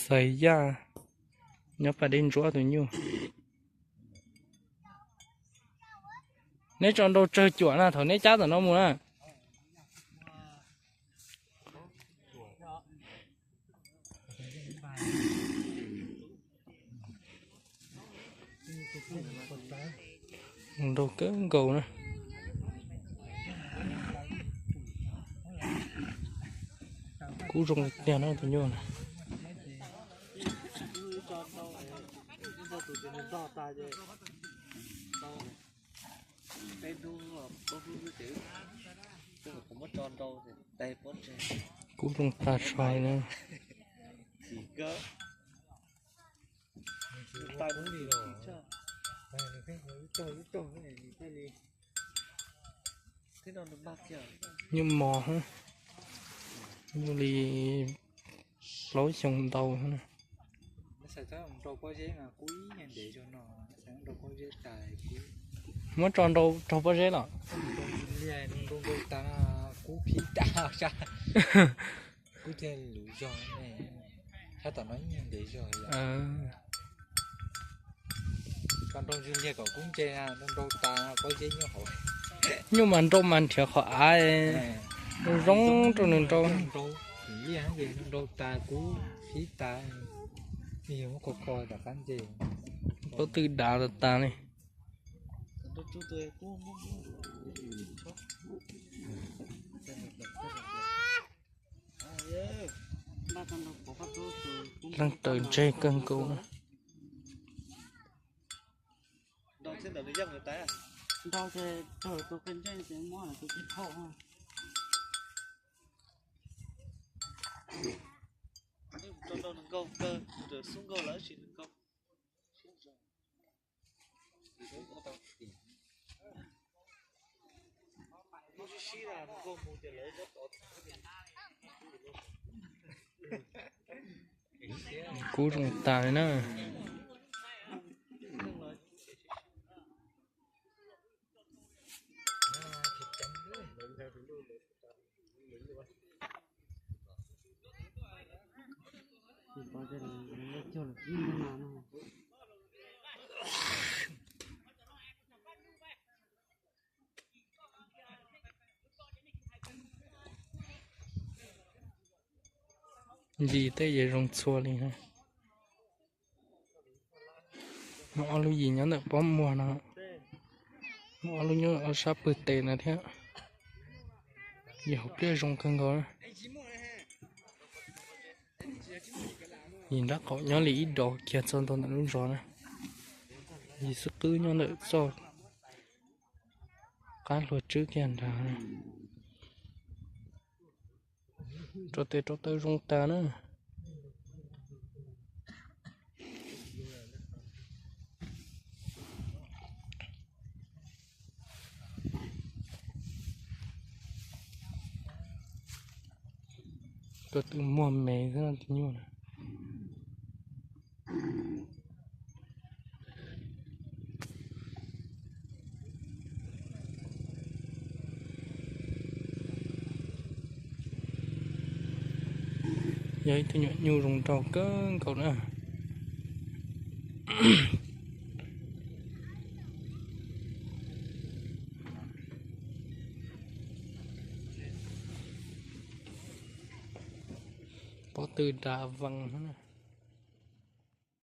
Txais Yaj, nyob pas dej ntsuab tus nyuj. Neb tso nrau tsawg cuam na thaum neb cab tom no mus na? Nrau kawg nkaus na. Kub zoo tiag no tus nyuj na. Kub zoo tag so na. Nyuj mos, nyuj li plaub xyoo ntau na. Muab tso nrau raug pob zeb los? Kub thiaj luv zog, sab tom no ntev zog. Tso nrau ntsis liag kom kub ntse, nrau tas pob zeb nyob hauv. Nyuj mas nrau mas nrhiav qhov av zoo rau nws nrau. Liaj es nrau tas kub sib tas, yog muab kho kho tom qab ntse. Pob tw dav tas tas li. Leej raws ntseg kawg nkaus na. Kub zoo tas li na. Ntsis tej ces zoo txhua li. Muaj ob lub yim nyob ntawm pob muag no, muaj ob lub nyob sab pwg tes no thiab. Yim hauv pliaj zoo kawg nkaus na. Yim nrab qaum nyob li ib dos kiag txog ntua ntawm lub zos na. Yim xub qwb nyob ntawm txoj qab hlua tswb kiag nrad. Rau tes rau taw zoo tas na. Rau tus muag me xwb tus nyuj na. Yog ib tug nyuam nyuj zoo nraug kawg nkaus na. Pob tw dav vees.